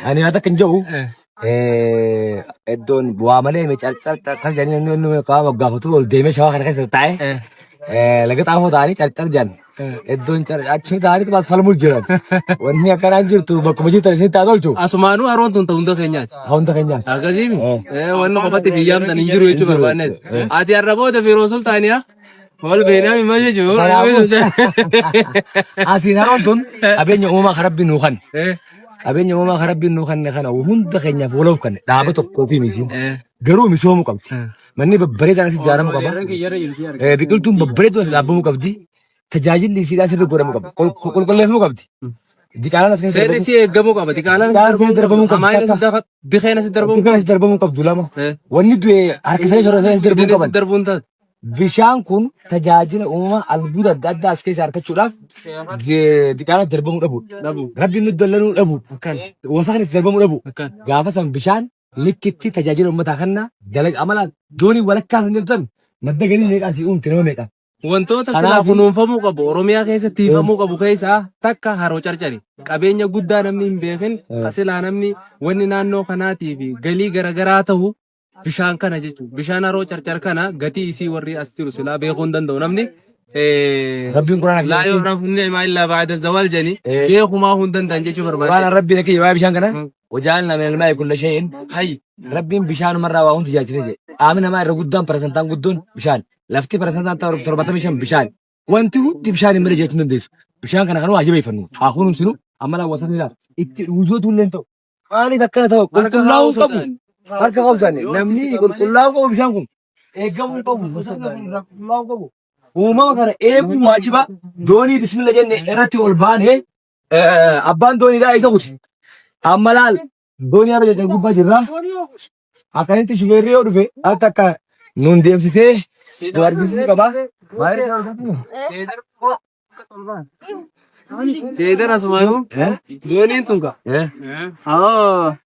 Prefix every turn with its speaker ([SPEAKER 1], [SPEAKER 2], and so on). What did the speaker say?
[SPEAKER 1] Ani haa takka hin jedhu. Iddoon waa malee mee cal cal cal cal jedhanii namni namni qaama gaafatu ol deemee shawaa kana keessa taa'ee laga xaafoo ta'anii cal cal jedhan. Iddoon cal achi ta'anii baas falmuu jiran. Wanni akkanaan jirtu bakkuma jirtan isin ta'a tolchu.
[SPEAKER 2] Asumaanuu haroon tun ta'u hunda keenyaati.
[SPEAKER 1] Hunda keenyaati.
[SPEAKER 2] Akkasiimi. Wanni qofatti biyyaamtan hin jiru jechuu barbaanneeti. Ati har'a booda Firoo Sultaaniyaa. Wal beeknaa maal jechuun.
[SPEAKER 1] Kanaafuu asiin haroon tun qabeenya uumamaa kan rabbiin nuu kanne. Qabeenya uumamaa kan rabbiin nuu kanne kana hunda keenyaaf waloof kanne dhaaba tokkoo fi misiin. Garuu misoomuu qabdi. Manni babbareedaan as ijaaramuu qaba. Biqiltuun babbareeduun as dhaabamuu qabdi. Tajaajilli isiidhaan sirri godhamuu qaba. Qulqulleeffamuu qabdi. Diqaalaan as keessa
[SPEAKER 2] Seerri si eeggamuu qaba. Diqaalaan
[SPEAKER 1] Diqaalaan as keessa darbamuu qabdi.
[SPEAKER 2] Hamaayina si dafa dikeen asi darbamuu
[SPEAKER 1] Diqaalaan as darbamuu qabdu lama. Wanni du'e harka isaanii soorata as darbuu
[SPEAKER 2] Dikeen asi
[SPEAKER 1] qaban.
[SPEAKER 2] darbuun taatu.
[SPEAKER 1] Bishaan kun tajaajila uumamaa albuuda adda addaa as keessaa argachuudhaaf diqaalaan darbamuu dhabu.
[SPEAKER 2] Dhabu.
[SPEAKER 1] Rabbiin nu dallanuu dhabu.
[SPEAKER 2] Akkan.
[SPEAKER 1] Wasakni itti darbamuu dhabu.
[SPEAKER 2] Akkan.
[SPEAKER 1] Gaafa san bishaan likkitti tajaajila uummataa kanna dalaga amalaan doonii walakkaa san jirtan madda galii meeqaan si uumte nama meeqa.
[SPEAKER 2] Wantoota silaa
[SPEAKER 1] Kanaafuu-
[SPEAKER 2] kunuunfamuu qabu Oromiyaa keessatti tiifamuu qabu keessaa takka haroo carcari. Qabeenya guddaa namni hin beekin silaa namni wanni naannoo kanaatii fi galii garaagaraa ta'u bishaan kana jechuudha. Bishaan haroo carcar kana gatii isii warri as jiru silaa beekuu hin danda'u namni.
[SPEAKER 1] Rabbiin Quraana
[SPEAKER 2] Laa yu'rafu ni'maa illaa ba'da zawal jedhanii beekumaa hin danda'an jechuu barbaade.
[SPEAKER 1] Quraana Rabbiin akka waa'ee bishaan kana waja'alnaa minal maa'i kulla shay'in
[SPEAKER 2] Hayy.
[SPEAKER 1] Rabbiin bishaanumarraa waa hundi ijaarchise jedhe. Qaamni namaa irra guddaan parasantaan guddoon bishaan. Lafti parasantaan 75 bishaan. Wanti hundi bishaan hin malee jiraachuu hin dandeessu. Bishaan kana kan waa jabeeffannu. Haa kunuunsinu amma laa wasafni laa itti dhuguutu illee hin ta'u. Maaliif akkana ta'u? Qulqullaa'uu qabu. Harka qabdan namni qulqullaa'uu qabu bishaan kun. Eegamuu qabu. Wasafni kun irraa qulqullaa'uu qabu. Uumama kana eeguun waajiba. Doonii bismilla jenne irratti ol baanee abbaan dooniidhaa isa kuti. Amma laal doonii har'a jedhan gubbaa jirra. Akkanitti shufeerri yoo dhufe al takka nuun deemsisee nu argisiisuu qaba. Baay'ee
[SPEAKER 2] Jeedan asumaanuu dooniin tun ka.
[SPEAKER 1] Eh?
[SPEAKER 2] Haa.